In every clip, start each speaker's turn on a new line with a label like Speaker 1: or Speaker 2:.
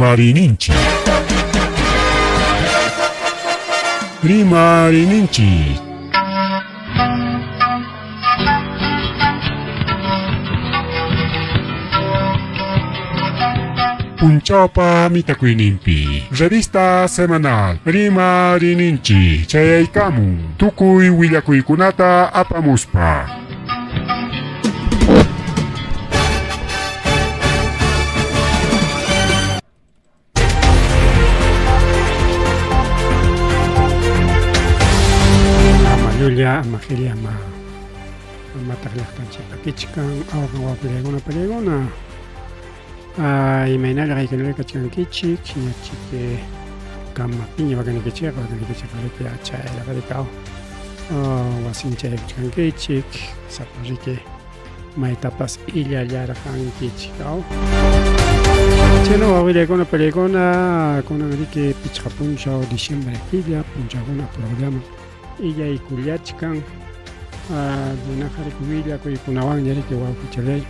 Speaker 1: Rimarininchik. Rimarininchik. Punchawpa mitakuyninpi revista semanal Rimarininchik chayaykamun tukuy willakuykunata apamuspa.
Speaker 2: Ama llulla, ama qilla, ama amataq llaqtanchik pakichkan awqan wawqillaykuna pallaykuna. Imaynalla qaykanalla kachkankichik, ñachik kamapiña wakanikichikqa, wakanikichikqa riki chayllaqa riki aw wasinchaykuchkankichik, sapa riki maytapas illallarqankichik aw. Chayna wawillaykuna pallaykuna kunan riki pichqa punchaw diciembre killa punchawkuna programa illaykullachkan chaynaqa riki willakuykunawanña riki wawqichallay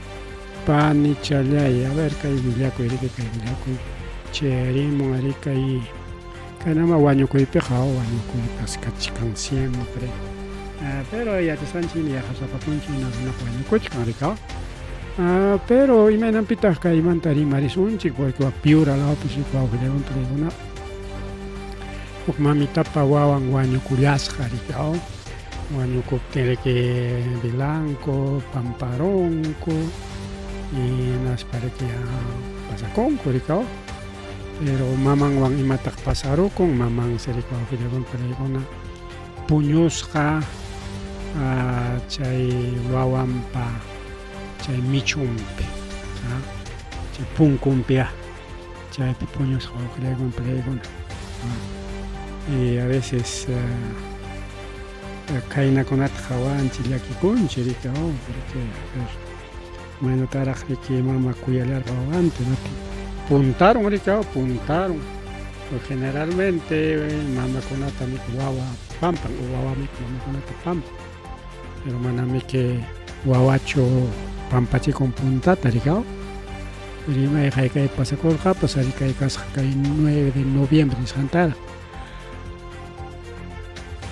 Speaker 2: Panichallay, a ver kay willakuy riki kay willakuy chayarimun ari kay kaynama wañukuypiqa wañukuypas kachkan siempre. Pero yachasqanchik hina yaqa sapa punchaw hina runaqa wañukuchkan riki. Pero imaynanpitaq kaymanta rimarisunchik porque wak Piura lawpi wawqillaywan paykuna huk mamitapa wawan wañukullasqa riki. Wañukuptin riki velanku, pamparunku, hinaspa riki pasakunku riki aw. Pero mamanwan imataq pasarukun, mamansi riki wawqillakuna panaykuna puñusqa chay wawanpa chay michunpi, chay punkunpi chaypi puñusqa wawqillaykuna panaykuna. Y a veces khaynakunata qhawanchik llakikunchik riki aw porque a ver maynataraq riki mama kuyallarqa wawanta puntarun riki aw puntarun generalmente mamakunata miki wawa pampan o wawa miki mamakunata pampan pero mana miki wawachu pampachikun puntata riki aw rimay haykay pasakurqapas ari kay kasqa kay 9 de noviembre nisqantara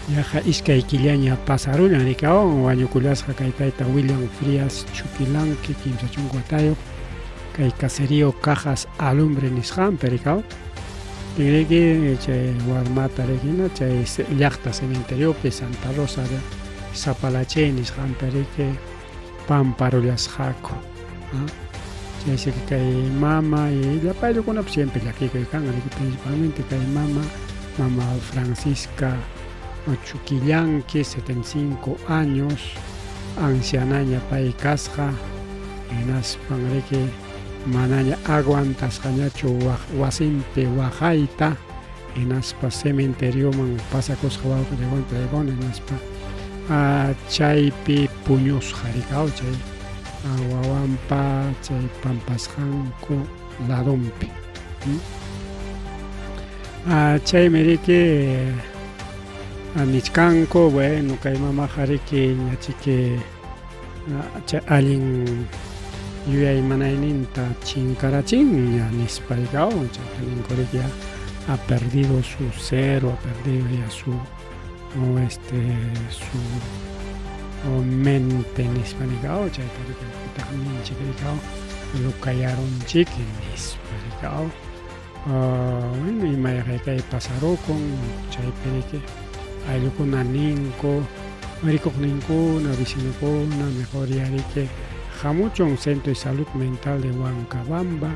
Speaker 2: Yaqa iskay killaña pasarullan rikawan wañukullasqa kay tayta William Frías Chuquilanqui 30 watayuq kay caserío Cajas Alumbre nisqanpi rikaw tinriki chay warmata rikina chay llaqta cementeriopi Santa Rosa de Zapalachay nisqanpi riki pamparullasqaku chaysi kay mama y llapa ayllukunapas siempre llakikuy kan riki principalmente kay mama mama Francisca Chuquillanqui 75 años ancianaña pay kasqa hinaspan riki manaña aguantasqañachu wasinpi waqayta hinaspa cementerioman pasakusqa wawqillaywan paykuna hinaspa chaypi puñusqa rikaw chay wawanpa chay pampasqanku ladonpi. Chaymi riki nichkanku bueno kay mamaqa riki ñachiki chay allin yuyaymanayninta chinkarachinña nispa rikaw chayta ninku riki ha perdido su ser o ha perdido ya su o este su o mente nispa rikaw chayta riki pitaq ninchik rikaw lukayarunchik nispa rikaw bueno imayqa kay pasarukun chaypi riki ayllukuna ninku rikuqninkuna vecinokuna mejor ya riki hamuchun centro de salud mental de Huancabamba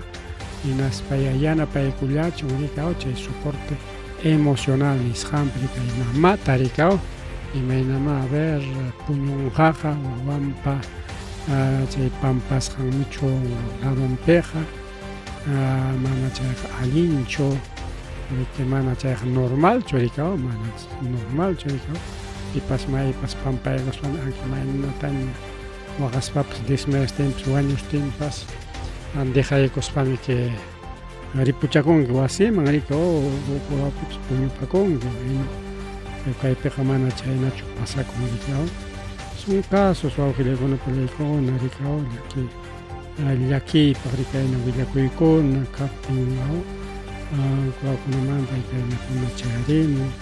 Speaker 2: hinaspa ya yanapaykullachun rikaw chay soporte emocional nisqanpi rikay mamata rikaw imaynamá a ver puñunqaqa wawanpa chay pampasqan michu ladonpiqa mana chayqa allinchu riki mana chayqa normalchu rikaw mana normalchu rikaw pipas maypas pampaykuspan anki maynataña waqaspapas desmayastinpas wañustinpas dejaykuspami que ripuchakunki wasiman riki o huk wapipas puñupakunki bueno kaypiqa mana chaynachu pasakun riki son casos wawqillaykuna pallaykuna riki llakiypaq rikayna willakuykuna kaptin. Wawakunamanta kaynakuna chayarimun.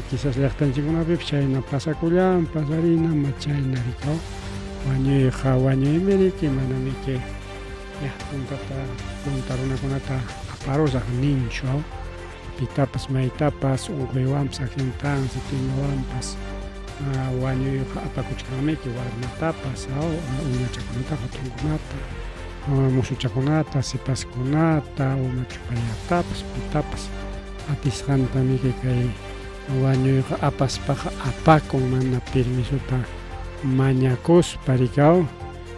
Speaker 2: Quizás llaqtanchikkunapipas chayna pasakullanpas ari nama chayna riki wañuyqa wañuymi riki manamiki ya puntata punta runakunata aparusaq ninchu pitapas maytapas unquywanpas accidentansi imawanpas wañuyqa apakuchkanmiki warmatapas uñachakunata hatunkunata musuchakunata sipaskunata umachupayatapas pitapas atisqantamiki kay wañuyqa apaspaqa apakun mana permisota mañakuspa rikaw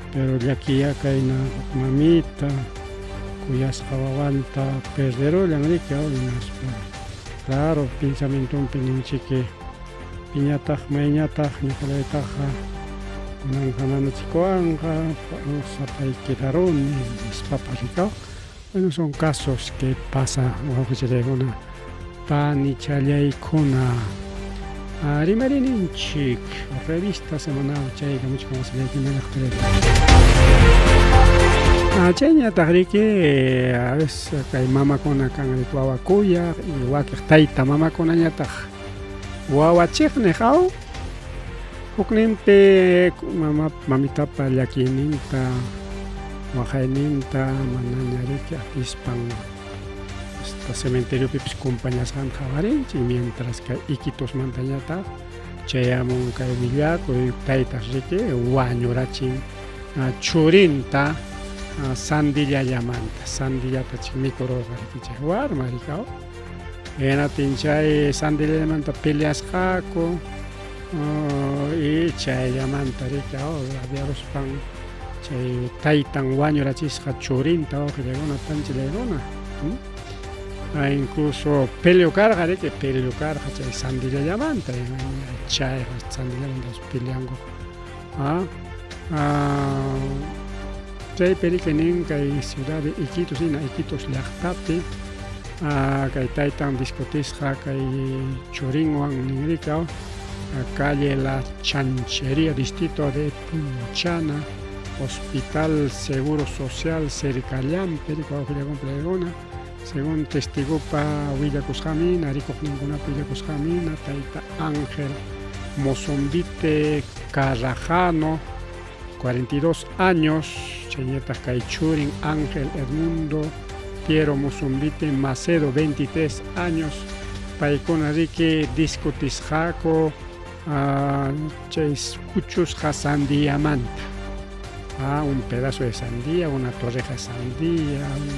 Speaker 2: pero llakiya kayna huk mamita kuyasqa wawanta perderullan riki hinaspa claro pensamientonpi ninchiki piñataq mayñataq ñuqallaytaqa kunanqa nanachikuwanqa sapay quedaruni nispapas rikaw. Bueno, son casos que pasa wawqichallaykuna panichallaykuna. Rimarininchik revista semanal chaykamuchkan wasillaykuna llaqtallayku. Chayñataq riki a veces kay mamakuna kan riki wawa kuyaq y wakiq tayta mamakunañataq wawa chiqniq aw hukninpi mama mamitapa llakiyninta waqayninta manaña riki atispan hasta cementeriopipis compañasqanta qhawarinchik mientras kay Iquitosmantañataq chayamun kay willakuy taytas riki wañurachin churinta sandillallamanta sandillata chik mikururqa riki chay warma riki aw hinaptin chay sandillallamanta peleasqaku y chayllamanta riki aw rabiaruspan chay taytan wañurachisqa churinta wawqillaykuna panchillaykuna incluso peleo karqa riki peleo karqa chay sandillallamanta chayqa sandillamanta peleanku chaypi riki nin kay ciudad de Iquitos hina Iquitos llaqtapi kay taytan discutisqa kay churinwan nin riki calle La Chanchería, distrito de Punchana, Hospital Seguro Social cercallanpi riki wawqillaykuna según testigupa willakusqanmina rikuqninkunapa willakusqanmina tayta Ángel Mozombite Carrajano 42 años chayñataq kay churin Ángel Edmundo Piero Mozombite Macedo 23 años paykuna riki discutisqaku chay kuchusqa sandiyamanta un pedazo de sandía, una torreja de sandía, un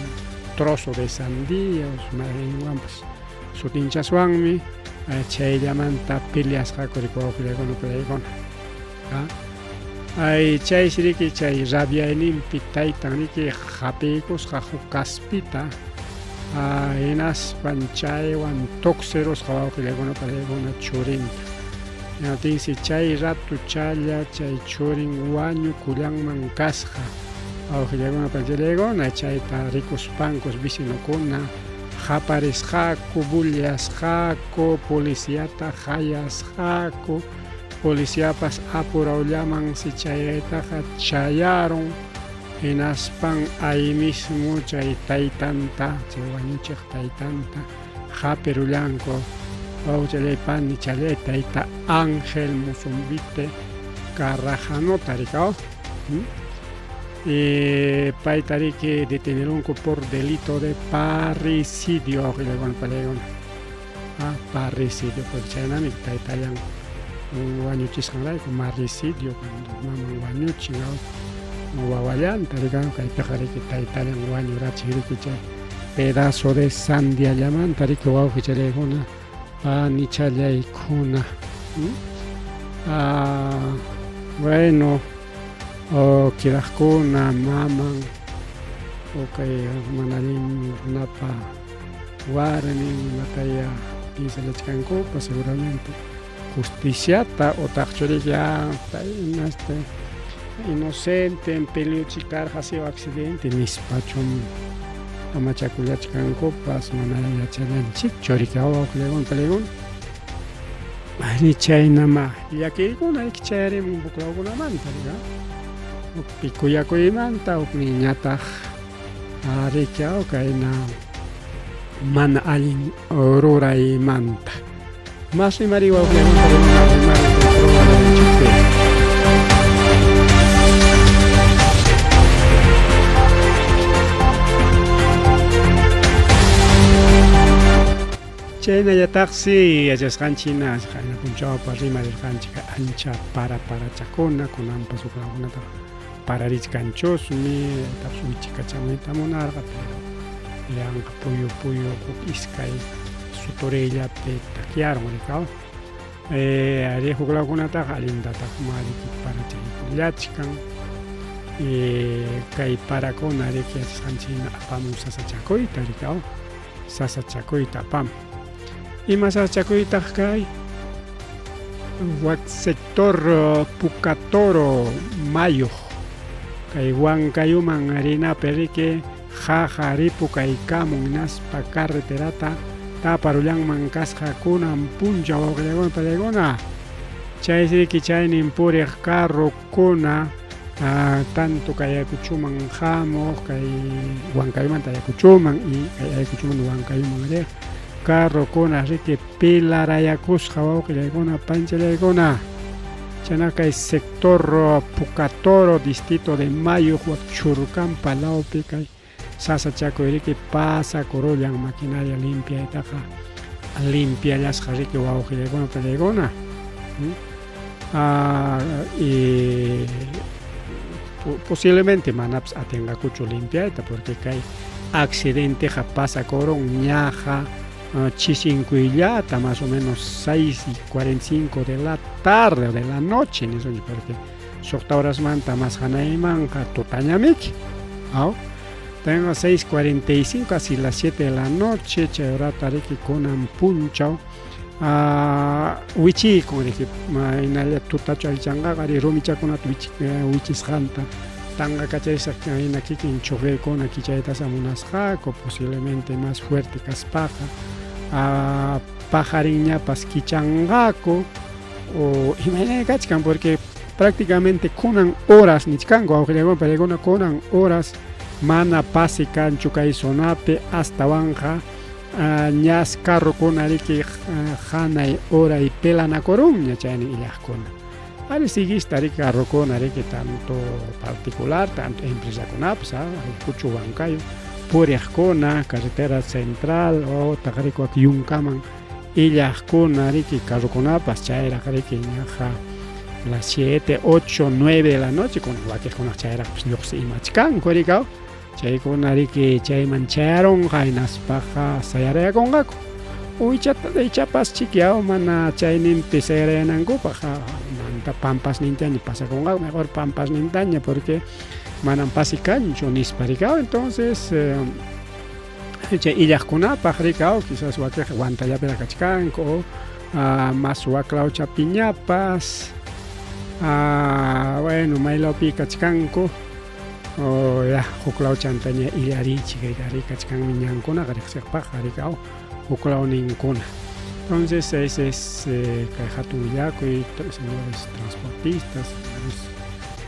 Speaker 2: trozo de sandía maywanpas sutinchaswanmi chayllamanta peleasqaku riki wawqillaykuna palaykuna ay chaysi riki chay rabiayninpi taytan riki hapiykusqa huk kaspita hinaspan chaywan tuksirusqa wawqillaykuna palaykuna churinta hinaptinsi chay ratuchalla chay churin wañukullanman kasqa wawqillaykuna panchillaykuna chayta rikuspankus vecinokuna qaparisqaku bullasqaku policiata qayasqaku policiapas apurawllamansi chayaytaqa chayarun hinaspan ahí mismo chay taytanta chay wañuchiq taytanta hapirullanku wawqillay panichallay tayta Ángel Mozombite Carrajanota rikaw y payta riki detenerunku por delito de parricidio wawqillaykuna palaykuna parricidio porque chaynami taytallan wañuchisqanrayku marricidio cuando maman wañuchin wawallanta riki kaypiqa riki taytallan wañurachin riki chay pedazo de sandiallamanta riki wawqichallaykuna panichallaykuna bueno quedaqkuna maman o kay mana allin runapa warmin imataya piensallachkankupas seguramente justiciata otaqchu riki este inocente peleochi karqa sido accidente nispachum amachakullachkankupas mana yachallanchikchu riki wawqillaykuna palaykuna ari chaynama llakiykuna riki chayarimun huklawkunamanta riki hukpi kuyakuymanta hukninñataq riki kayna Mana allin ruraymanta. Mas rimariy wawqillaymanta rimariy. Chaynallataqsi yachasqanchik hina qayna punchawpa rimarirqanchik ancha para parachakuna kunanpas huklakunata pararichkanchusmi tapas wichikachamuyta munarqa pero yanqa puyu puyu huk iskay suturiyllapi takyarun rikaw arí huklawkunataqa allintataqma riki parachaykullachkan kay parakuna riki yachasqanchik hina apamun sasachakuyta rikaw sasachakuyta apamun ima sasachakuytaq kay wak sector Pucatoro Mayuq kay Huancayuman rinapi riki qaqa ripukaykamun hinaspa carreterata taparullanman kasqa kunan punchaw wawqillaykuna pallaykuna chaysi riki chaynin puriq carrokuna tanto kay Ayacuchoman hamuq kay Huancayumanta Ayacuchoman y kay Ayacuchomanta Huancayuman riq carrokuna riki pilarayakusqa wawqillaykuna panchallaykuna chaynaqa kay sector Pucatoro distrito de Mayo wak Churcampa lawpi kay sasachakuy riki pasakurullan maquinaria limpiaytaqa limpiallasqa riki wawqillaykuna pallaykuna y posiblemente manapas atinqakuchu limpiayta porque kay accidenteqa pasakurun ñaqa chisinkuyllata más o menos 6:45 de la tarde o de la noche nisunchik porque suqta horasmanta más hanaymanqa tutañamiki aw tengo 6:45 casi las 7 de la noche chay horata riki kunan punchaw wichiykun riki hinalla tutachu allichanqaqa ari rumichakunata wichisqanta tanqakachaysa hina kikin choferkuna kichaytasa munasqaku posiblemente más fuerte kaspaqa paqarinñapas kichanqaku o imayna kachkan porque prácticamente kunan horas nichkanku wawqillaykuna pallaykuna kunan horas mana pase kanchu kay zonapi astawanqa ñas carrokuna riki hanay horay pelanakurunña chayni illaqkuna ari siguista riki carrokuna riki tanto particular tanto empresakunapas Ayacucho Huancayo puriqkuna carretera central otaq riki wak yunkaman illaqkuna riki carrokunapas chayraq riki ñaqa las 7, 8, 9 de la noche kunan wakiqkunaq chayraqpas lluqsi imachkanku rikaw chaykuna riki chayman chayarunqa hinaspaqa sayarayakunqaku ichapas chikiaw mana chayninpi sayarayanankupaq manta pampasnintaña pasakunqaku mejor pampasnintaña porque manam pasi kanchu nispa rikaw entonces chay illaqkunapaq rikaw quizás wakiqa Huantallapiraq kachkanku mas waklawchapiñapas bueno maylawpi kachkanku o ya huklawchantaña illarichik ari kachkanmi ñankunaqa riqsiqpaqqa rikaw huklawninkuna entonces ese es kay hatun willakuy señores transportistas señores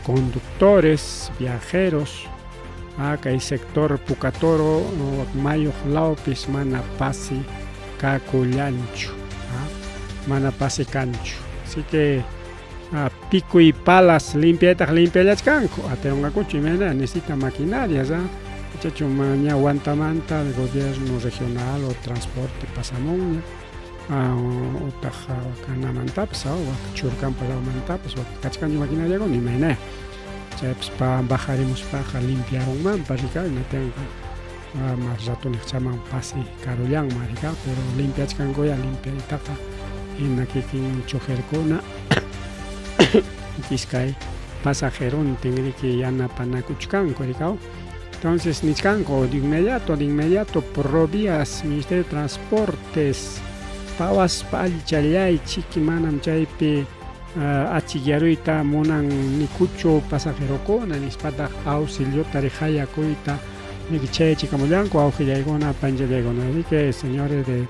Speaker 2: conductores viajeros kay sector Pucatoro Mayuq lawpis mana pasi kakullanchu mana pasi kanchu así que pico y palas limpiaytaq limpiallachkanku atinqakuchu imayna necesita maquinarias ichachu ña Huantamanta el gobierno regional o transporte pasamunña utaq kanamantapas wak Churcampa lawmantapas wak kachkanchu maquinariakuna imayna chaypas bajarimuspaqa limpiarunmanpas rika hinatinqa mas rato niqchaman pasi karullanman rika pero limpiachkankuya limpiaytaqa hina kikin choferkuna iskay pasajerontin riki yanapanakuchkanku rikaw entonces nichkanku de inmediato Provías Ministerio de Transportes pawaspa allichallaychik manam chaypi achikyaruyta munan nikuchu pasajerokuna nispataq auxiliota riqayakuyta riki chayachikamunllanku wawqillaykuna panchallaykuna riki señores de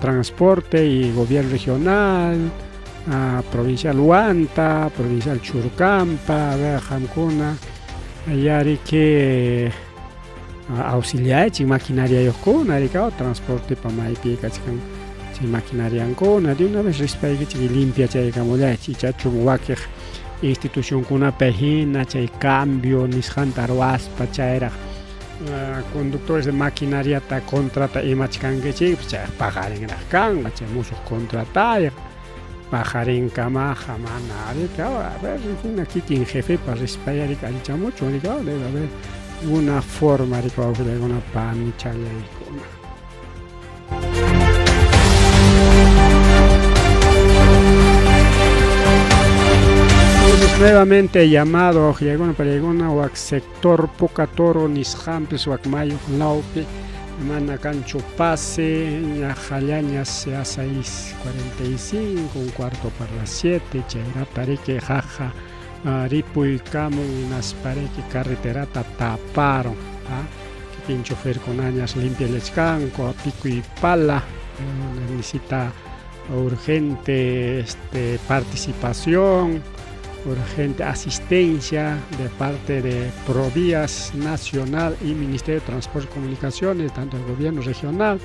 Speaker 2: transporte y gobierno regional provincial Huanta provincial Churcampa a ver qamkuna ya riki Auxiliaychik maquinariayuqkuna rikaw transportepa maypi kachkan chay maquinariankuna de una vez rispaykichik limpiachaykamullaychik ichachum wakiq institucionkunapi hina chay cambio nisqanta ruwaspa chayraq conductores de maquinariata contrata imachkankichikpas chayqa paqarinraq kanqa chay musuq contratayqa paqarinkamaqa mana rika a ver hina kikin jefepa rispaya rika allichamuchun rika debe haber una forma rika wawqillaykuna panichallaykuna. Entonces, nuevamente llamado wawqillaykuna panillaykuna wak sector Puka Toro nisqanpis wak mayu lawpi mana kanchu pase ñaqallañas a 6:45, un cuarto para las 7, chayrata riki qaqa ripuykamun hinaspa riki carreterata taparon kikin choferkunañas limpiallachkanku pico y pala necesita urgente participación, urgente asistencia de parte de Provías Nacional y Ministerio de Transporte y Comunicaciones, tanto el gobierno regional,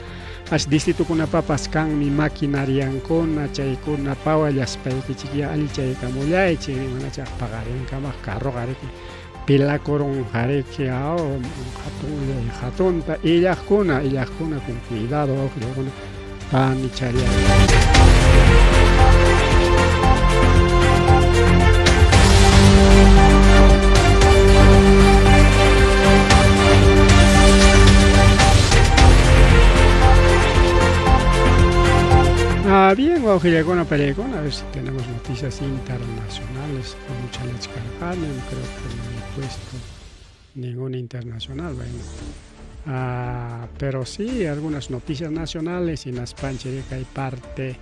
Speaker 2: as distritukunapapas kanmi maquinariankuna chaykuna pawallaspaykichikya allichaykamullaychik manachaq paqarinkamaq carroqa riki pilakurunqa riki hatunllay hatunta illaqkuna illaqkuna con cuidado wawqillaykuna panichallay. Bien, wawqillaykuna panillaykuna, a ver si tenemos noticias internacionales. Muchallachkarqani, creo que no he puesto ninguna internacional, bueno. Pero sí, algunas noticias nacionales y hinaspanchik hay parte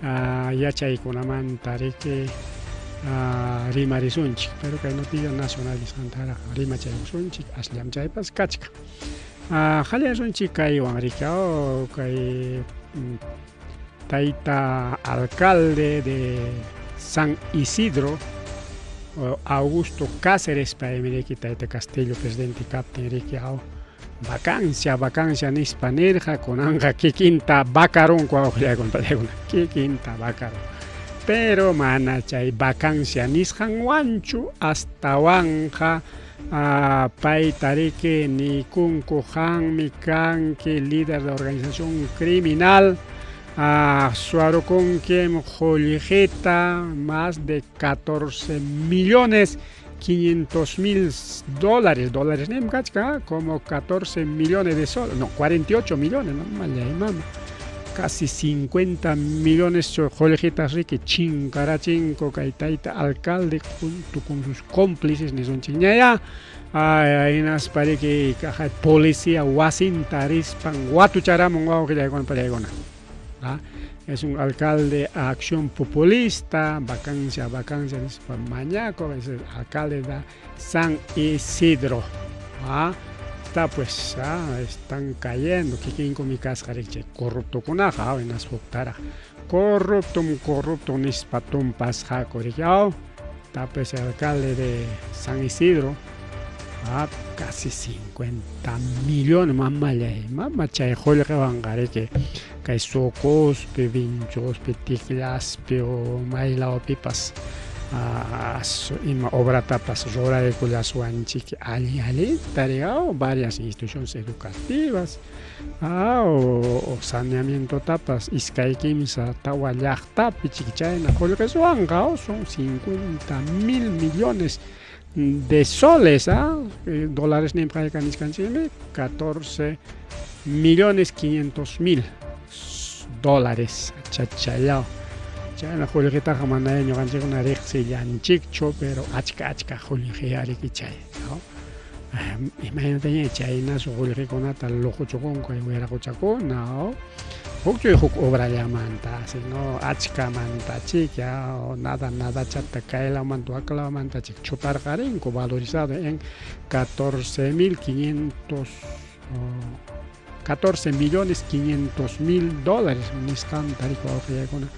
Speaker 2: yachaykunamanta riki rimarisunchik, pero kay noticias nacionales nisqantaraq rimachaykusunchik asllam chaypas kachkan. Qallarisunchik kaywan riki kay tayta alcalde de San Isidro Augusto Cáceres paymi riki tayta Castillo presidente kaptin riki vacancia vacancia nispa nirqa kunanqa kikinta vacarunku wawqillaykuna panillaykuna kikinta vacarun pero mana chay vacancia nisqanwanchu astawanqa payta riki nikunku qammi kanki líder de organización criminal suwarukunkim qullqita más de 14 millones 500 mil dólares, dólares nim kachkan como 14 millones de soles, no, 48 millones, no mallay mama, casi 50 millones qullqitas riki chinkarachinku kay tayta alcalde junto con sus cómplices nisunchikñaya hinaspa riki policía wasinta rispan watucharamun wawqillaykuna panillaykuna. Es un alcalde a acción populista, vacancia, vacancia, nispa mañakuq, es el alcalde de San Isidro. Está pues, están cayendo, kikinkumi kasqa riki chay corruptokunaqa, hinaspa huktaraq corruptum, corrupto nispa tumpasqaku riki está pues el alcalde de San Isidro, casi 50 millones, mamallay, mama chay qullqiwanqa riki kay Sucospi, Vinchospi, Ticllaspi o maylawpipas ima obratapas ruraykullaswanchik allin allinta varias instituciones educativas o saneamientotapas iskay kimsa tawa llaqtapi chik chayna qullqiswanqa son 50 mil millones de soles, dólares ninpaqqa nichkanchikmi 14 millones 500 mil dólares chachallaw chayna qullqitaqa manaya ñuqanchikkuna riqsillanchikchu pero achka achka qullqi riki chay imaynataña chaynasu qullqikunata luquchukunku wiraquchakuna hukchuy huk obrallamanta sino achkamanta chiki nada nadachata kaylawmanta waklawmanta chik chuparqarinku valorizado en 14.500 14 millones 500 mil dólares nisqanta riki wawqillaykuna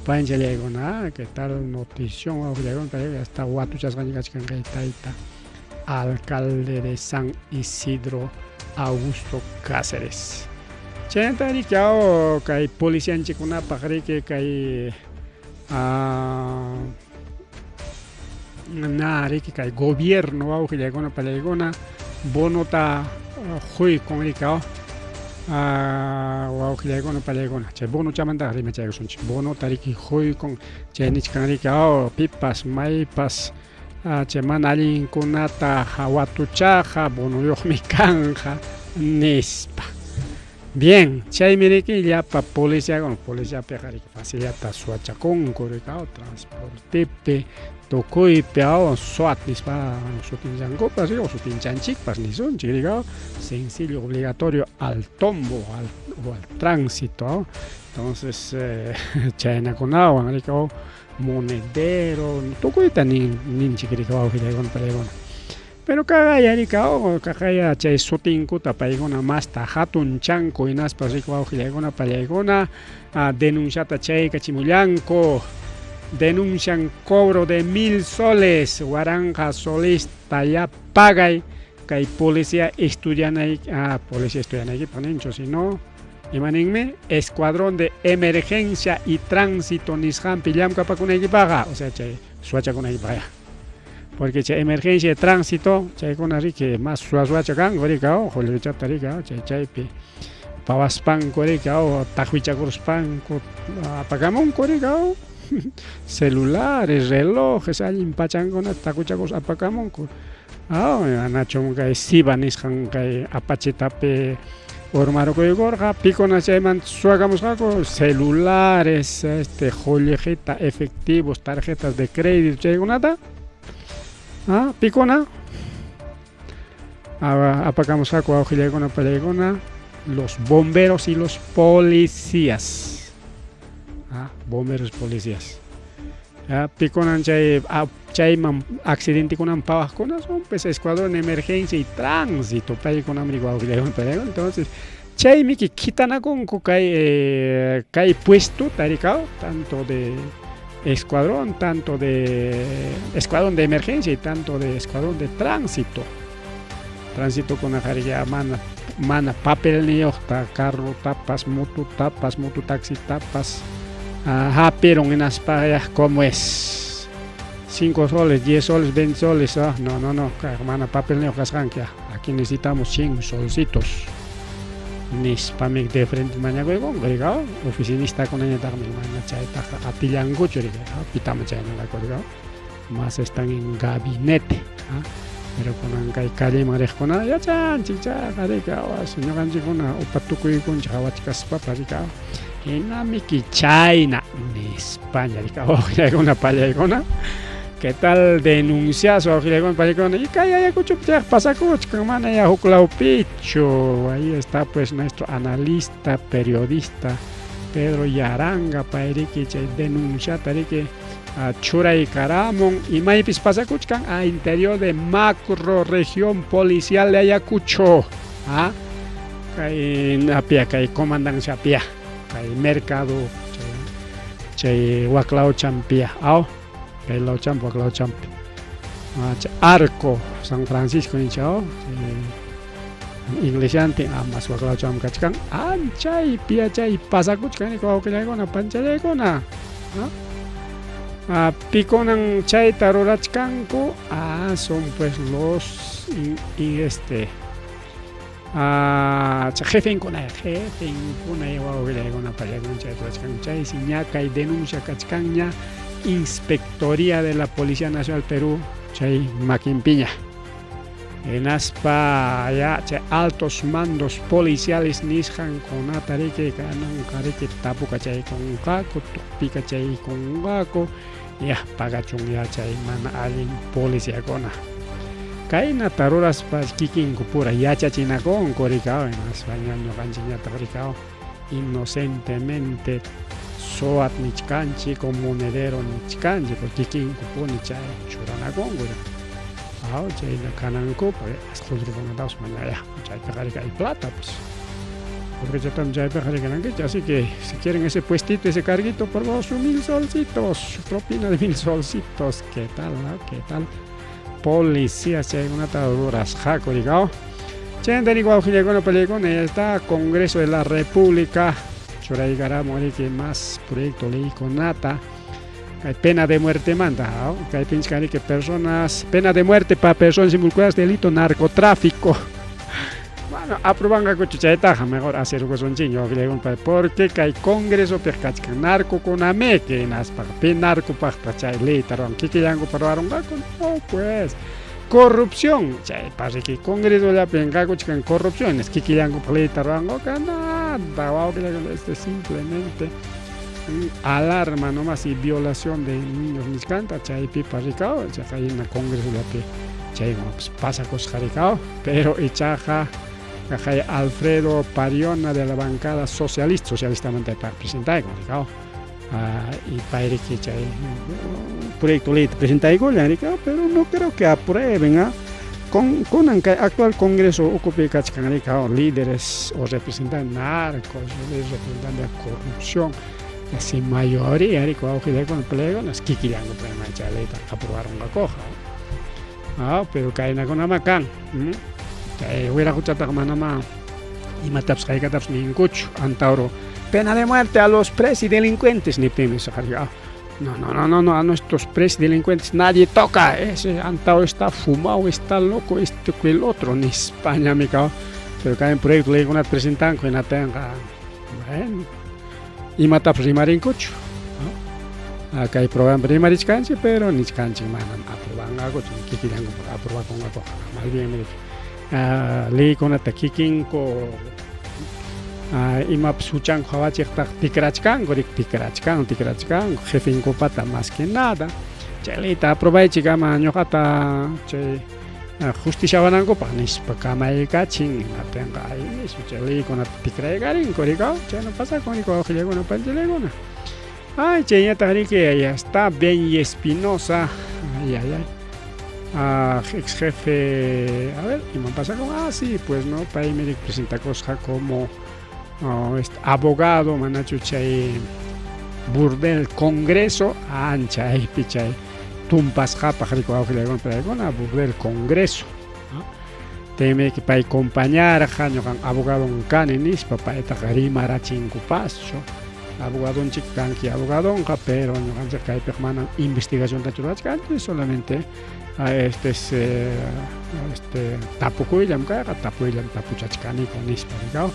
Speaker 2: panchallaykuna que tal notición wawqillaykuna hasta watuchasqaña kachkan kay tayta alcalde de San Isidro. Augusto Cáceres. Chaynata riki aw kay policianchikunapaq riki kay na riki kay gobierno wawqillaykuna pallaykuna bonota quykun riki aw wawqillaykuna pallaykuna chay bonochamantaqa rimachaykusunchik bonota riki quykun chay nichkan riki aw pipas maypas chay mana allinkunata watuchaqa bonoyuqmi kanqa nispa. Bien, chaymi riki llapa policiakuna, policiapiqa riki facillata suwachakunku riki aw transportepi, tukuypi aw SWAT nispa sutinchankupas riki o sutinchanchikpas nisunchik riki aw sencillo obligatorio al tombo al, o al tránsito aw. Entonces chaynakunawan riki aw monedero tukuyta nin ninchik riki wawqillaykuna pallaykuna. Pero kaqaya riki aw kaqaya chay sutinkuta paykuna masta hatunchanku hinaspa riki wawqillaykuna pallaykuna denunciata chaykachimullanku denuncian cobro de 1000 soles waranqa solesta ya pagay kay policía estudianay policía estudianaykipaq ninchu sino ima ninmi escuadrón de emergencia y tránsito nisqanpi llamkapakunaykipaqqa o sea chay suwachakunaykipaq ya porque chay emergencia y tránsito chaykuna riki mas suwa suwacha kanku riki aw qullqichata riki aw chay chaypi pawaspanku riki aw taqwichakuruspanku apakamunku riki aw celulares relojes allin pachankunata taqwichakuruspa apakamunku aw anachum kay siva nisqan kay apachitapi urmarukuykurqa pikuna chaymanta suwakamusqaku celulares este qullqita efectivos tarjetas de crédito chaykunata pikuna apakamusqaku wawqillaykuna pallaykuna los bomberos y los policías bomberos policías pikunan chay chayman accidentekunaman pawaqkuna son pues escuadrón de emergencia y tránsito paykunam riki wawqillaykuna pallaykuna entonces chaymiki kitanakunku kay kay puestota rikaw tanto de escuadrón tanto de escuadrón de emergencia y tanto de escuadrón de tránsito tránsitokunaqa riki mana mana papelniyuqta carrotapas mototapas mototaxitapas hapirun hinaspa ya como es 5 soles 10 soles 20 soles no no no mana papelniyuq kasqanki aquí necesitamos 100 solcitos nispami de frente mañakuykunku riki oficinistakunañataqmi mana chaytaqa atillankuchu riki pitama chaynalaku riki más están en gabinete pero kunan kay calleman riqkuna yachanchik chayqa riki ñuqanchikkuna upa tukuykunchik hawachkaspapas riki hinamiki chayna nispaña riki wawqillaykuna pallaykuna ¿Qué tal denunciazo wawqillaykuna pallaykuna y kay Ayacuchopi chayqa pasakuchkan mana ya huk lawpichu ahí está pues nuestro analista periodista Pedro Yaranga pay riki chay denunciata riki churaykaramun imaypis pasakuchkan a interior de macro región policial de Ayacucho kay apia kay comandancia apia kay mercado chay waklawchampia aw kay lawchampi waklawchampi Arco San Francisco ninchik aw iglesiantin amas waklawcham kachkan anchaypi chay pasakuchkan wawqillaykuna panchallaykuna pikunan chayta rurachkanku son pues los y este jefenkuna jefenkuna wawqillaykuna pallaykuna chayta rurachkanku chaysi ña kay denuncia kachkanña Inspectoría de la Policía Nacional Perú chay makinpiña hinaspa ya chay altos mandos policiales nisqankunata riki kananqa riki tapukachaykunqaku tuqpikachaykunqaku ya pagachun ya chay mana allin policiakuna kaynata ruraspa kikinku pura yachachinakunku riki hinaspa ña ñuqanchikñataq riki inocentemente SOAT nichkanchik o monedero nichkanchik kikinkupuni chay churanakunku aw chayna kanankupaq qullqikunatapas mana ya chaypiqa riki hay plata pues qullqichatam chaypiqa rikanankichik así que si quieren ese puestito ese carguito por favor su 1000 solcitos su propina de 1000 solcitos qué tal no qué tal policías chaykunata rurasqaku riki. Chaynata riki wawqillaykuna panillaykuna, ya está Congreso de la República churaykaramun riki más proyecto leykunata kay pena de muertemanta, kaypinchik riki personas pena de muerte pa personas involucradas delito narcotráfico. Bueno, aprobanqakuchu chaytaqa, mejor hacerkusunchik wawqillaykuna, porque kay Congresopiqa kachkan narcokunami, hinaspaqa pi narcopaqtaq chay leyta ruwan, kikillankupa ruwarunqaku, no pues. Corrupción, chaypa riki Congresollapi pinqakuchkan corrupción, kikillankupaq leyta ruwanqaku, nada, wawqillaykuna, este simplemente alarma nomás y violación de niños nichkanta chaypipa rikaw, chaqa hina Congresollapi chaykunapas pasakusqa rikaw, pero ichaqa kay Alfredo Pariona de la bancada socialista, socialistamanta presentaykun rikaw, y payriki chay proyecto ley presentaykullan rikaw, pero no creo que aprueben, ¿ah? Kunan kay actual Congreso ukupi kachkan rikaw líderes o representantes narcos, representantes de la corrupción, así mayoría rikaw wawqillaykuna palillaykuna kikillanku chay leyta aprobarunqakuqa. Ah, pero kaynakunama kan, chay wiraquchataqa manama imatapas haykatapas ninkuchu, Antauro pena de muerte a los presidelincuentes niptinmi no, no, no, no, no, a nuestros presidelincuentes nadie toca, ese Antauro está fumado, está loco, este que el otro, nispañami kaw, pero kay proyecto leykunata presentanku hinatinqa, bueno, imatapas rimarinkuchu, ¿no? Kay programa rimarichkanchik, pero nichkanchik manam aprobanqakuchu, kikillanku aprobakunqakuqa, más bien leykunata kikinku imapas huchanku hawachiqtaq tikrachkanku, riki tikrachkanku, tikrachkanku, jefenkupata más que nada, chay leyta aprobaychik ama ñuqata chay justiciawanankupaq nispa kamaykachin, hinatinqa ahí mismo chay leykunata tikraykarinku rikaw, chayna pasakun riki wawqillaykuna panillaykuna. Ay, chayñataq riki ya está Benny Espinosa, ay, ay, ay, ex jefe, a ver, ima pasakun, ah, sí, pues no, paymi riki presentakusqa como este abogado, manachu chay burdel Congreso, ancha aypi chay tumpasqapaq riki wawqillaykuna panillaykuna, burdel Congreso, ¿no? Teme que pay compañarqa ñuqan abogadon kani nispa paytaqa rimarachinkupaschu, abogadonchik kanki abogadonqa, pero ñuqanchik kaypiqa manam investigaciontachu ruwachkanchik, solamente este es este tapukuyllam kayqa, tapuyllam tapuchachkaniku nispa rikaw.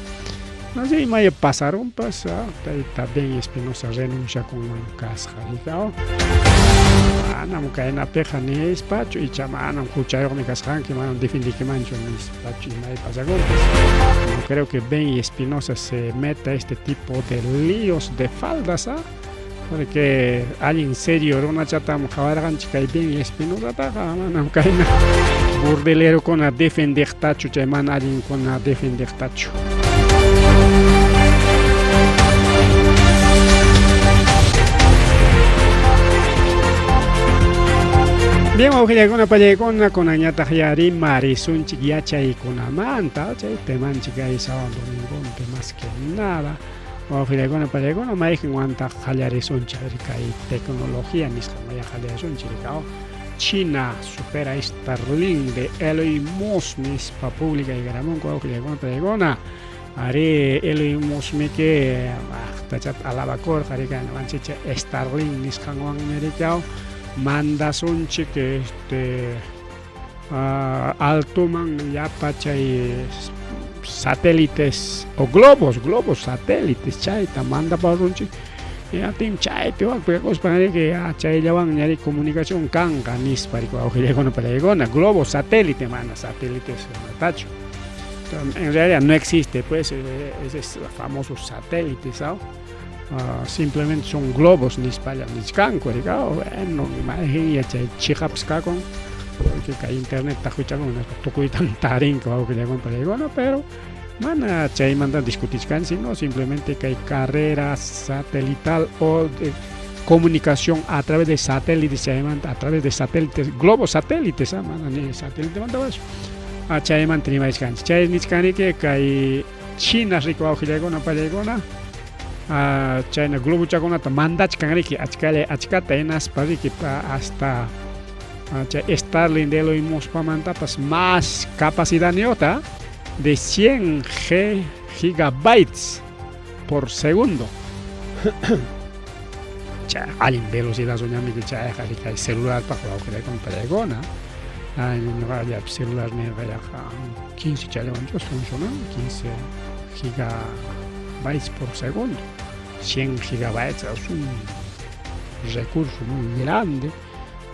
Speaker 2: No sé, imaya pasarunpas, tayta Ben Espinosa renunciakunman kasqa rikaw. Manam kaynapiqa nispachu, icha manam huchayuqmi kasqanki, manam defendikimanchu nispachu imay pasakunpas. No creo que Ben Espinosa se meta este tipo de líos de faldas, ¿ah? Porque allin serio runachatam qawarqanchik kay Ben Espinosataqa, manam kayna burdelerokuna defendiqtachu, chay mana allinkuna defendiqtachu. Bien, wawqillaykuna panillaykuna, kunanñataq ya rimarisunchik yachaykunamanta, chay temanchik kay sábado domingonpi más que nada. Wawqillaykuna panillaykuna, mayqinwantaq qallarisunchik kay tecnología nisqan maya qallarisunchik rikaw. China supera Starlink de Elon Musk nispa publicaykaramunku wawqillaykuna panillaykuna. Ari Elon Musk miki aqtachata alabakurqa rika ñuqanchik Starlink nisqanwanmi rikaw mandasunchik este altoman llapa chay satélites o globos, globos satélites chayta mandapasunchik, hinaptin chaypi wakpi kakuspa riki chayllawanña riki comunicación kanqa nispa riki wawqillaykuna panillaykuna, globo satélite mana satélites tachu. En realidad no existe pues ese famoso satélite, ¿sabes? Simplemente son globos nispalla nichkanku rikaw, bueno, mayqin chay chiqapas kakun, porque kay internet tahuchakun tukuytan tarinku wawqillaykuna panillaykuna, pero mana chaymanta discutichkan, sino simplemente kay carrera satelital o de comunicación a través de satélites, chaymanta a través de satélites, globos satélites, mana ni satélite mantapas, chaymanta rimachkanchik. Chay nichkanriki kay China riki wawqillaykuna panillaykuna, chayna globochakunata mandachkan riki achkalla achkata hinaspa riki hasta chay Starlink de Elon Muskpamantapas más capacidadniyuqta. de 100 G gigabytes por segundo. Chay allin velocidad soñamiki chayqa kay celularpaq wawqillaykuna pallaykuna. Ay, ñuqa celular nirqa yaqa 15 chayllawanchus funcionan, 15 gigabytes por segundo. 100 gigabytes es un recurso muy grande.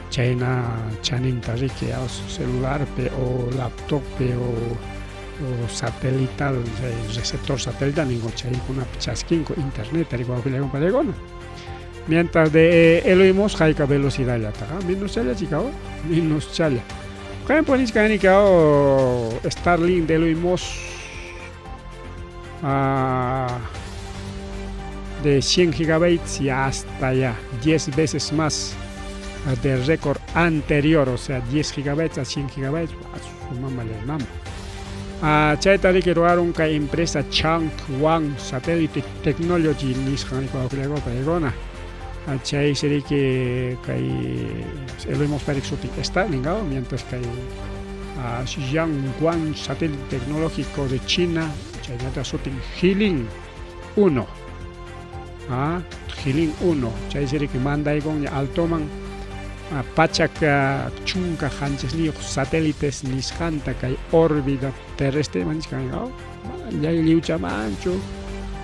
Speaker 2: Chayna chaninta riki celularpi o laptoppi o satelital, receptor satelital ninku chaykunapi chaskinku internet wawqillaykuna pallaykuna. Mientras de Elon Musk hayka velocidad llataqa menos challa chica, menos challa. Ejemplo, Starlink de Elon Musk de 100 gigabytes y hasta ya 10 veces más del récord anterior, o sea, 10 gigabytes a 100 gigabytes, a su mamá le mama. Chayta riki ruwarun kay empresa Chang One Satellite Technology nisqan paykuna. Chay riki kay Elon Musk sutin Starlink, mientras kay Xiang One Satélite Tecnológico de China, chaynata sutin Jilin 1. Jilin 1, chay riki mandaykun altoman pachak chunka qanchisniyuq satélites nisqanta kay órbita terrestre manisqan lliwchamanchu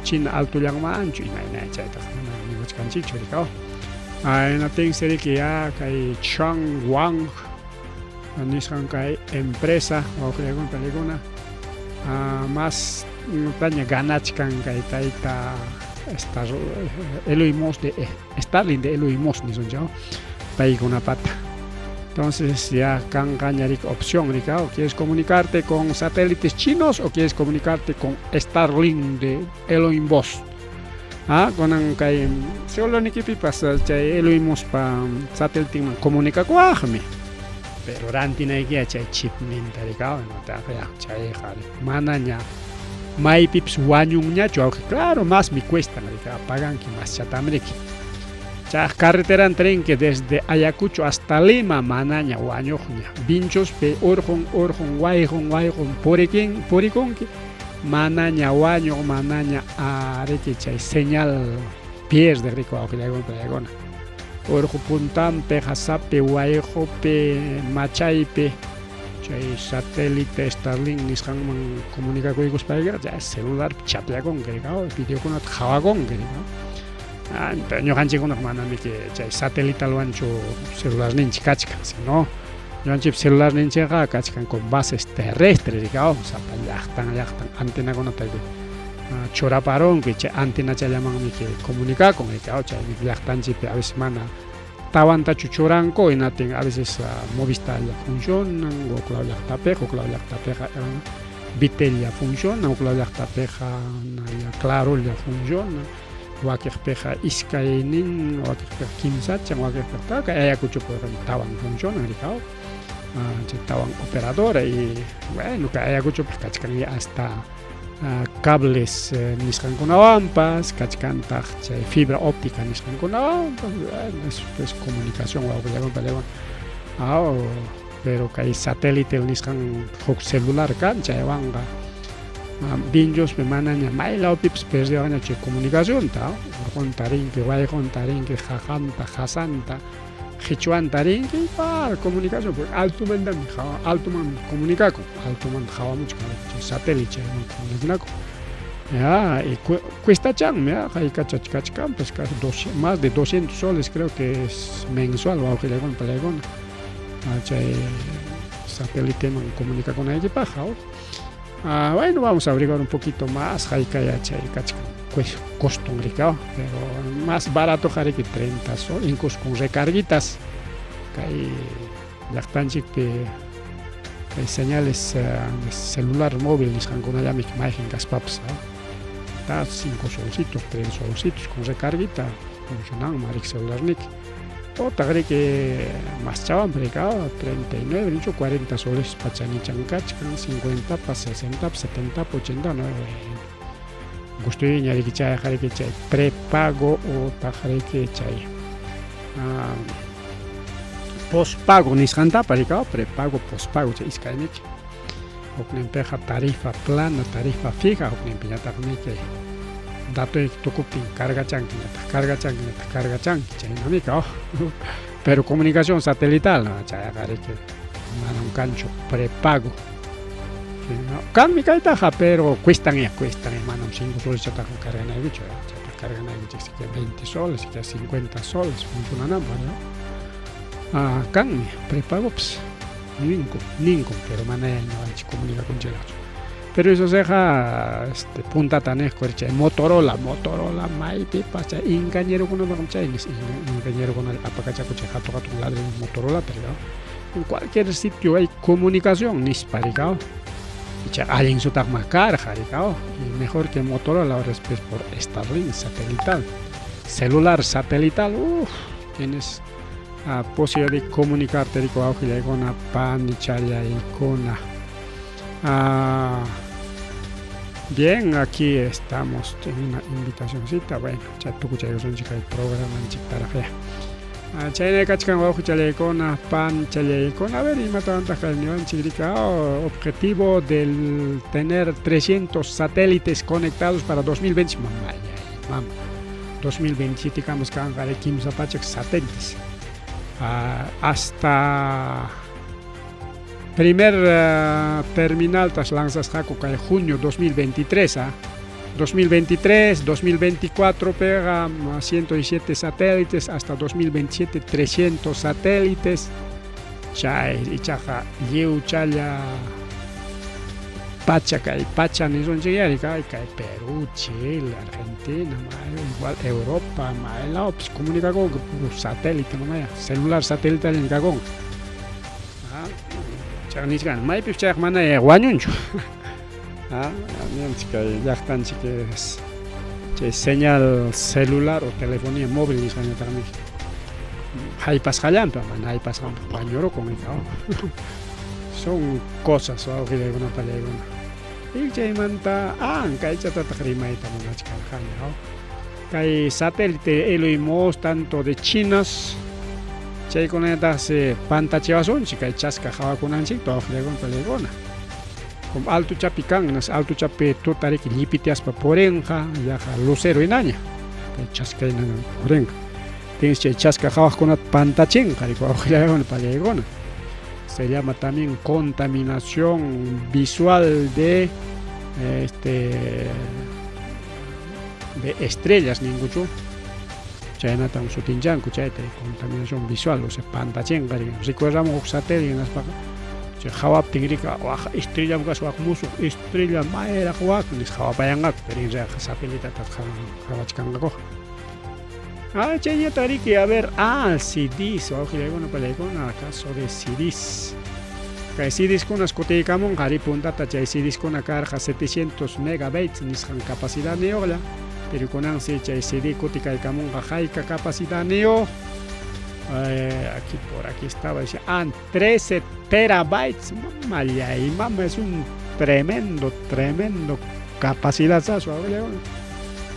Speaker 2: China altullanmanchu imayna chaytaq mana niwachkanchikchu rikaw. Hinaptinsi riki ya kay Chang Wang nisqan kay empresa wawqillaykuna pallaykuna más taña ganachkan kay tayta Elon Musk de Starlink de Elon Musk nisunchik paykunapata. Entonces ya kanqaña riki opción rika, o quieres comunicarte con satélites chinos o quieres comunicarte con Starlink de Elon Musk. Kunan kay celularnikipipas chay Elon Musk pa satélite comunicakuwaqmi. Pero rantinaykiya chay chip ninta rika, ya chayqa manaña maypipas wañunñachu, aunque claro, más me cuestan rika, paganki más chatam riki. Chay carretera rinki desde Ayacucho hasta Lima manaña wañuqña. Vinchospi urqun urqun wayqun wayqun purikin purikunki manaña wañuq manaña riki chay señal pierde riki wawqillaykuna pallaykuna. Urqu puntanpi qasapi wayqupi machaypi chay satélite Starlink nisqanman comunicakuykuspaykiqa chay celularpi chapllakunki rika, videokunata qhawakunki rika. Pero ñuqanchikkunaqa manamiki chay satelitalwanchu celularninchik kachkan, sino ñuqanchikpa celularninchikqa kachkan con bases terrestres rika, sapa llaqtan llaqtan antenakunata churaparunki chay antenachallamanmi comunicakun rika, chay llaqtanchikpi a veces mana tawantachu churanku, hinatin a veces Movistar funcionan, huklaw llaqtapiqa, huklaw llaqtapiqa Bitel funciona, huklaw llaqtapiqa Clarolla funciona, wakiqpiqa iskaynin, wakiqpiqa kimsachan, wakiqpiqa kay Ayacuchopi tawan funcionan rika, chay tawan operadora y bueno, kay Ayacuchopi kachkan ya hasta cables nisqankunawanpas, kachkantaq chay fibra óptica nisqankunawanpas, bueno, es pues comunicación wawqillaykuna pallaykuna. Pero kay satélite nisqan huk celular kan chaywanqa Vinchospi manaña maylawpipas perdiwaqña chay comunicacionta, urqunta rinki, wayqunta rinki, qaqanta, qasanta, qichwanta rinki, pa comunicación, porque altomantami altomanmi comunicakun, altomanta qhawamuchkan chay satélite chayman comunicanakun. Ya, y cuestachanmi, haykachach kachkanpas, casi más de 200 soles creo que es mensual wawqillaykuna pallaykuna chay satéliteman comunicakunaykipaq. Bueno, vamos a averiguar un poquito más, haykaya chay kachkan costum rika, pero más barato riki 30 soles, incluso con recarguitas, kay llaqtanchikpi kay señales de celular móvil nisqankunallami mayqin kaspapas, está 5 solcitos, 3 solcitos con recarguita funcionan riki celularniki. Otaq riki más chawanpas rika, 39, nichu 40 soles pachanichan kachkan, 50 pa, 60, 70, 80, no, gustuyña riki chayqa riki chay prepago otaq riki chay pospago nisqantapas rika, prepago, pospago chay iskayniki. Hukninpiqa tarifa plana, tarifa fija, hukninpiñataqmi kay datoyki tukuptin cargachanki ñataq cargachanki ñataq cargachanki chaynami ka pero comunicación satelital chayqa riki manam kanchu prepago. Kanmi kaytaqa pero cuestan ya, cuestan manam 5 soles chataqa carganaykichu chata carganaykichik siquiera 20 soles, siquiera 50 soles funcionananpaq ¿no? Ah, kanmi prepagopas ninku, ninku, pero manaya ñuqanchik comunicakunchikchu. Pero eso siqa este puntata niqku chay Motorola, Motorola maypipas chay ingenierokunapaqmi chay ingenierokuna apakachaku chay hatun hatun ladrillo Motorolata rikaw. En cualquier sitio hay comunicación nispa rikaw. Ichaqa allin sutaqma karqa rikaw. Y mejor que Motorola ahora es pues por Starlink satelital. Celular satelital, uff, tienes a posibilidad de comunicarte rico wawqillaykuna panichallaykuna. Ah, bien, aquí estamos en una invitacioncita. Bueno, chay tukuchaykusunchik kay programanchiktaraq ya. Ah, chayna kachkan wawqichallaykuna panichallaykuna. A ver, imatawantaq kay niwanchik rika oh, objetivo del tener 300 satélites conectados para 2020. Mamá, mama. 2027 kamas kanqa kimsa pachak satélites. Ah, hasta primer terminal tas lanzasqaku kay junio 2023 ah. 2023, 2024 pega 107 satélites, hasta 2027 300 satélites. Chay ichaqa lliw challa pacha kay pacha nisunchik yari kay kay Perú, Chile, Argentina, may, igual Europa, may lawpis comunicakunku puro satélite mamaya, celular satelital kakunku. Ah, chayqa nichkan maypis chayqa mana wañunchu. Ah, nianchik kay llaqtanchik es chay señal celular o telefonía móvil nisqañataqmi haypasqallanpi mana haypasqanpi wañurukun son cosas wawqillaykuna pallaykuna. Y chaymanta ah kaychatataq rimayta munachkarqani kay satélite Elon Musk tanto de chinas chaykunataqsi pantachiwasunchik kay chaska hawakunanchikta wawqillaykuna pallaykuna. Como alto chapi kan, alto chapi tuta riki llipitiaspa purinqa, yaqa lucero hinaña, kay chaska hina purinqa. Tienes chay chaska hawaqkunata pantachinqa wawqillaykuna pallaykuna. Se llama también contaminación visual de este de estrellas ninkuchu. Chaynatam sutinchanku chayta contaminación visual, o sea, pantachinqa. Recuerdamos huk satélite hinaspaqa chay hawaptin rika waq estrella kasqa waq musuq estrella mayraq wak nispa hawapayanqaku, pero en realidad satelitata hawachkanqakuqa. Ah, chayñata riki, a ver, ah, CDs, wawqillaykuna pallaykuna, caso de CDs. Kay CDs kunas kutiykamunqa ari puntata chay CDs kuna karqa 700 megabytes nisqan capacidadniyuqlla, pero kunansi chay CD kutikaykamunqa hayka capacidadniyuq. Aquí por aquí estaba, decía, ah, 13 terabytes, mamallay, mama, es un tremendo, tremendo capacidad, ¿sabes?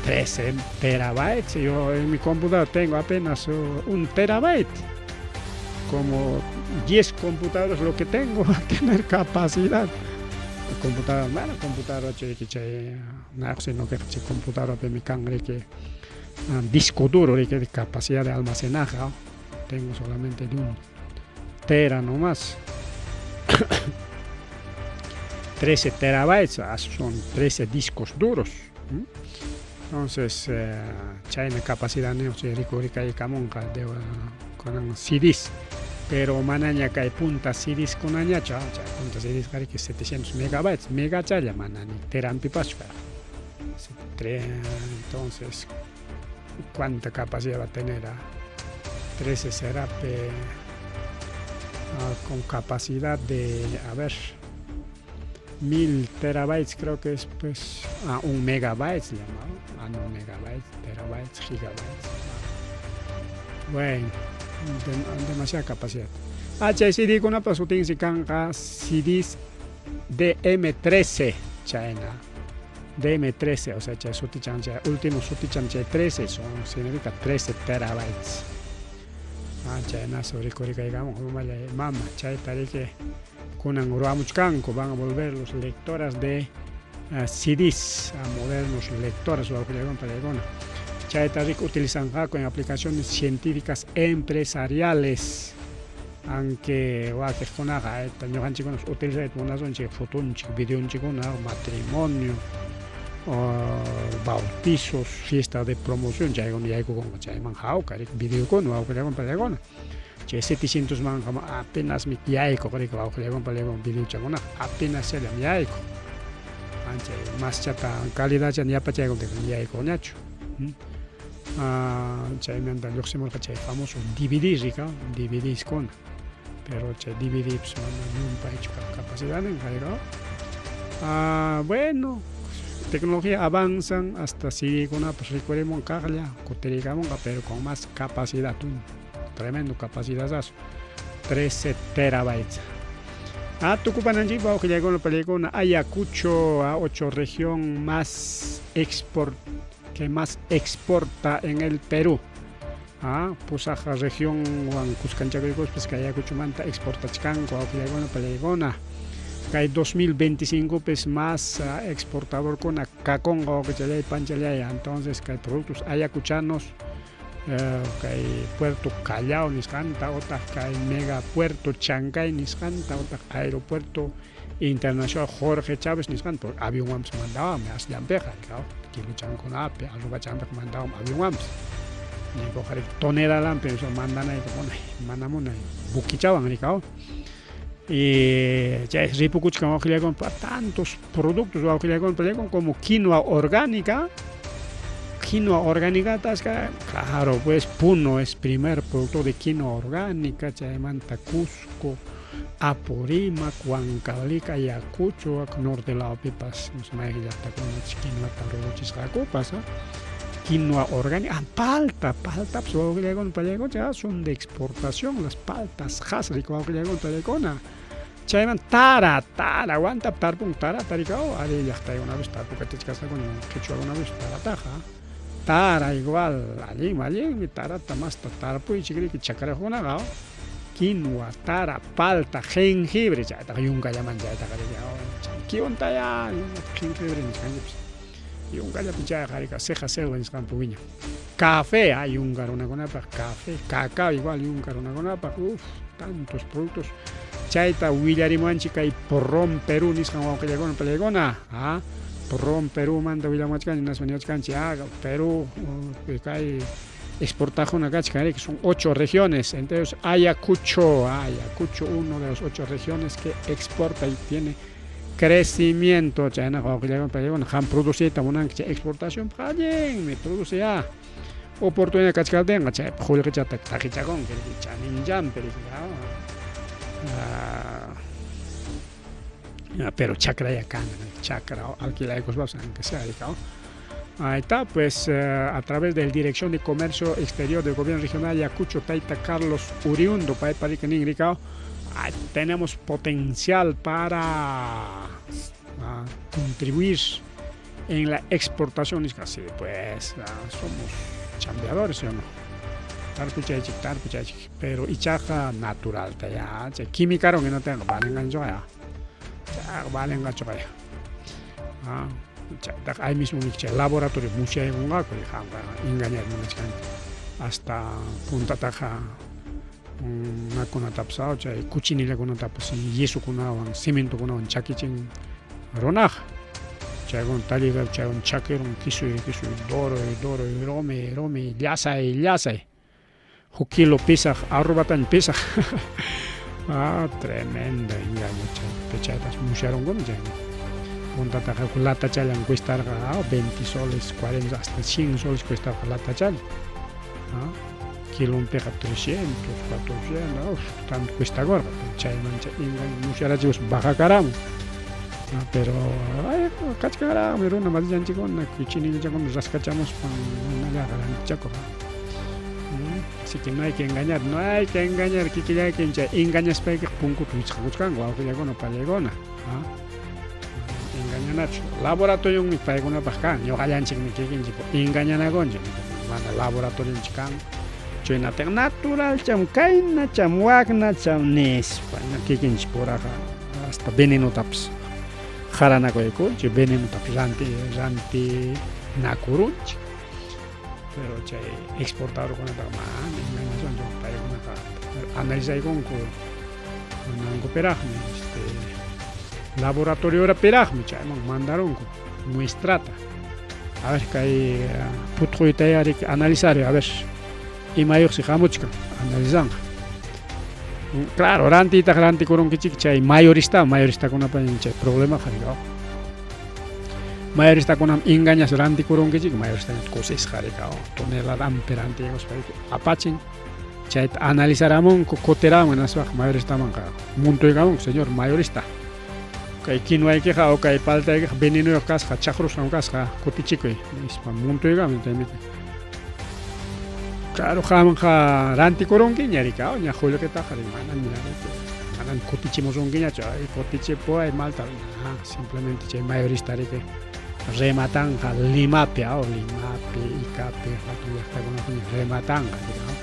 Speaker 2: 13 terabytes, yo en mi computadora tengo apenas un terabyte, como 10 computadoras lo que tengo a tener capacidad. Computadora, bueno, computadora chay chay, no sino que chay computadora de mi cangre que disco duro de que capacidad de almacenaje, ¿no? Tengo solamente de un tera nomás. 13 terabytes, son 13 discos duros. Entonces, chayna capacidad no se rikurikaykamunqa de con CDs. Pero manaña kay punta CDs kunañachu, chay punta CDs qariki 700 megabytes, megachalla mana ni terampipachu. Entonces, ¿cuánta capacidad va a tener? 13 será con capacidad de, a ver, 1000 terabytes creo que es, pues, un megabyte llamado, ah, no, megabytes, terabytes, gigabytes. Bueno, demasiada capacidad. Ah, chay CD kunapa sutinsi kanqa CDs DM13, chayna. DM13, o sea, chay sutichan, chay último sutichan chay 13, son, significa 13 terabytes. Chaynasu rikurikaykamun mamallay mama chayta riki kunan ruwamuchkanku van a volver los lectoras de CDs a modernos lectores wawqillaykuna pallaykuna chayta riki utilizanqaku en aplicaciones científicas empresariales aunque wakiqkunaqa ñuqanchikkunas utilizayta munasunchik fotonchik videonchikkuna matrimonio bautizos fiesta de promoción chaykuna yaykukunqa chayman hawka riki videokuna wawqillaykuna pallaykuna chay 700 manqa apenasmi yaykuq riki wawqillaykuna pallaykuna videochakunaqa apenasllam yaykuq chay maschata calidadcha yapachaykuptinqa yaykuqñachu. Chaymanta lluqsimurqa chay famoso DVD rika DVDskuna pero chay DVDpis mana llumpaychu capacidadninqa rika. Bueno, tecnología avanzan hasta CDkunapas rikurimun kaqlla kutirikamunqa pero con más capacidad, un tremendo capacidadazo 13 terabytes. Tukupananchikpaq wawqillaykuna pallaykuna Ayacucho a 8 región más export que más exporta en el Perú. Pusaq regionwan kuskanchakuykuspas kay Ayacuchomanta exportachkanku wawqillaykuna pallaykuna. Kay 2025 pis más exportadorkuna kakunqa wawqichallay panchallay. Entonces kay productos ayacuchanos kay Puerto Callao nisqanta utaq kay Mega Puerto Chancay nisqanta utaq Aeropuerto Internacional Jorge Chávez nisqanta avionwanpas mandawanmi asllanpiqa kiluchankunapi arrobachanpiqa mandawanmi avionwanpas niykuqa riki tonelalanpi mandanayta munay mana munay buquichawan rikaw y chay ripukuchkan wawqillaykuna tantos productos wawqillaykuna pallaykuna como quinoa orgánica. Quinoa orgánica tasqa, claro, pues Puno es primer productor de quinoa orgánica, chaymanta Cusco, Apurímac, Huancavelica, Ayacucho, norte lawpipas mayqin llaqtakuna quinoata ruruchisqakupas. Quinoa orgánica, palta, paltapas wawqillaykuna pallaykuna son de exportación, las paltas Hass wawqillaykuna pallaykuna. Chayman tara, tara, wantap tarpun tarata rikaw, ari llaqtaykunapis tarpukachachkasqakuna qhichwakunapis tarataqa. Tara igual, allinmi, allinmi tarata masta tarpuychik riki chakrayuqkunaqa. Quinoa, tara, palta, jengibre, chaytaqa yunkallaman chaytaqa riki kiuntaya jengibre nisqanchikpas. Yunkallapi chayqa riki ceja selva nisqanpi wiñan. Café, yunka runakunapaq café, cacao igual yunka runakunapaq, uf, tantos productos. Chayta willarimuwanchik kay Prom Perú nisqan wawqillaykuna pallaykuna. Prom Perúmanta willamuwachkanchik hinaspa niwachkanchik Perú kay exportaqkuna kachkan riki son 8 regiones, entre ellos Ayacucho, Ayacucho uno de los 8 regiones que exporta y tiene crecimiento. Chaynaqa wawqillaykuna pallaykuna qam produciyta munanki chay exportación allinmi produce ya oportunidad kachkaptinqa chaypi qullqichata taqichakunki riki chaninchanpi riki pero chakraya kana chakra alquilaykuspapas aunque sea riki. Ahí está, pues a través de la Dirección de Comercio Exterior del Gobierno Regional Ayacucho, Taita Carlos Uriundo, paypa riki nin rikaw, tenemos potencial para contribuir en la exportación. Así pues, somos chambeadores, ¿sí o no? Tarpuchaychik, tarpuchaychik, pero ichaqa natural ya, chay química que no tengo, valen ya. Valen ya. Chaytaqa ahí mismo chay laboratorio musyaykunqaku qamqa engañar munachkanki hasta puntataqa unakunatapas chay cuchinillakunatapas yesokunawan cementokunawan chakichin runaqa chaykuna talliga chaywan chakirun kisuy kisuy doroy doroy rumi rumi llasay llasay huk kilo pesaq arrobataña pesaq. Tremendo engaño chay chaytas musyarunkuna chay puntataqa latachallan cuestarqa 20 soles 40 hasta 100 soles cuestarqa latachalla kilonpiqa 300 400 uf, tanto cuestakurqa chayman chay engaño musyarachikuspa bajakaramun. Pero kachkanraqmi runa masillanchikkuna chinillachakuna raskachamuspan hinallaqa rantichakuq. Así que no hay que engañar, no hay que engañar kikillayki chay engañaspaykiqa punkuta wichqakuchkanku wawqillaykuna pallaykuna. Engañanachu laboratorionmi paykunapaq kan ñuqallanchikmi kikinchik engañanakunchik mana laboratorionchik kan. Chaynataq naturalcham, kaynacham, waknacham nispa ña kikinchik puraqa hasta venenotapas qaranakuykunchik, venenotapas ranti rantinakurunchik. Pero chay exportadorkunataqa mana engañasunchu, paykunaqa analizaykunku manankupiraqmi este laboratoriorapiraqmi chayman mandarunku muestrata. A ver kay putquytaya riki analizariy a ver imayuqsi hamuchkan analizanqa. Claro, rantiytaq rantikurunkichik chay mayorista, mayoristakunapa chay problemaqa riki. Mayoristakunam engañas rantikurunkichik, mayorista kusisqa riki, toneladanpi rantiykuspa apachin. Chayta analizaramunku, kutiramun hinaspaqa mayoristamanqa muntuykamunku, señor mayorista. Kay kinuaykiqa o kay paltaykiqa venenoyuq kasqa, chaqrusqam kasqa, kutichikuy nispa muntuykamun chaymi. Claro, qamqa rantikurunkiña riki, ña qullqitaqa manaña riki, manam kutichimusunkiñachu, ay kutichipuway malta, simplemente chay mayorista riki rematanqa Limapi, Limapi, Icapi, hatun llaqtakunapi rematanqa riki.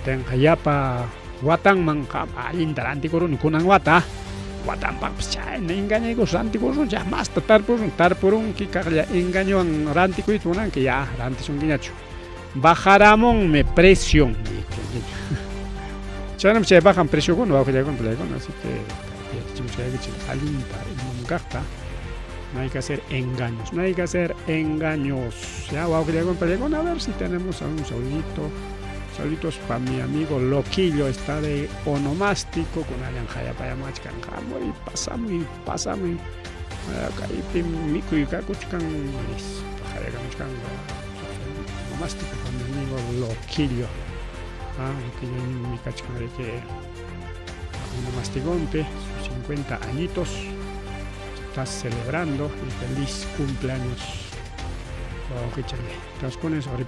Speaker 2: Tenqa yapa watanman qam allinta rantikuruni kunan wata, watanpaqpas chayna engañaykus rantikusun, masta tarpurun, tarpurunki kaqlla engañowan rantikuyta munanki, ya rantisunkiñachu. Bajaramunmi precion niykunkiña. Chaynam chay bajan preciokuna wawqillaykuna palaykuna, así que yachachimuchkaykichik allinta imam kaqta. No hay que hacer engaños, no hay que hacer engaños. Ya wawqillaykuna palaykuna, a ver si tenemos algún saludito. Saluditos para mi amigo Loquillo, está de onomástico, con Allan Hayapayamachkan, hamuy, pasamuy, pasamuy. Kaypim mikuy kakuchkan, hayakamuchkan, onomástico con mi amigo Loquillo. Loquillo mikachkan riki onomastigonpi, sus 50 añitos, está celebrando y feliz cumpleaños. Wawqichallay. Entonces con eso, a ver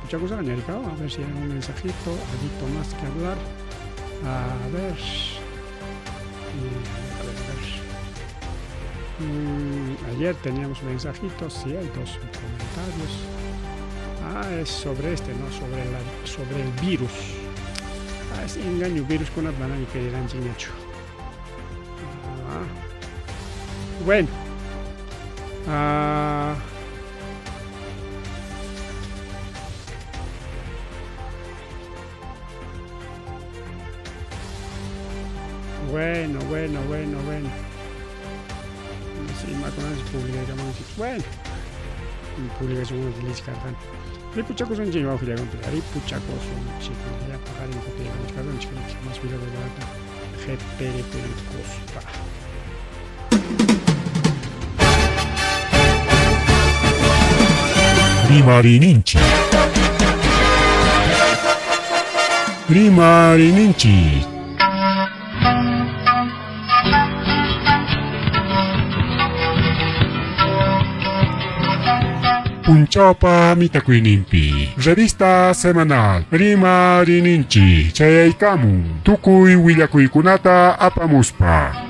Speaker 2: si hay un mensajito, algo más que hablar. A ver. A ver, a ver. Ayer teníamos mensajitos, sí, hay dos comentarios. Es sobre este, ¿no? Sobre el virus. Es engaño, virus con la banana que dirán chingacho. Bueno. Bueno, bueno, bueno, bueno. Sí, bueno. Publicación de Liz Cargan. Ripuchakusunchik wawqillaykuna, ripuchakusunchik. Ya paqarin kutiykamuchkasunchik, más willakuy qipirikurikuspa.
Speaker 1: Rimarininchik. Rimarininchik. Punchawpa mitakuyninpi. Revista semanal Rimarininchik chayaykamun tukuy willakuykunata apamuspa.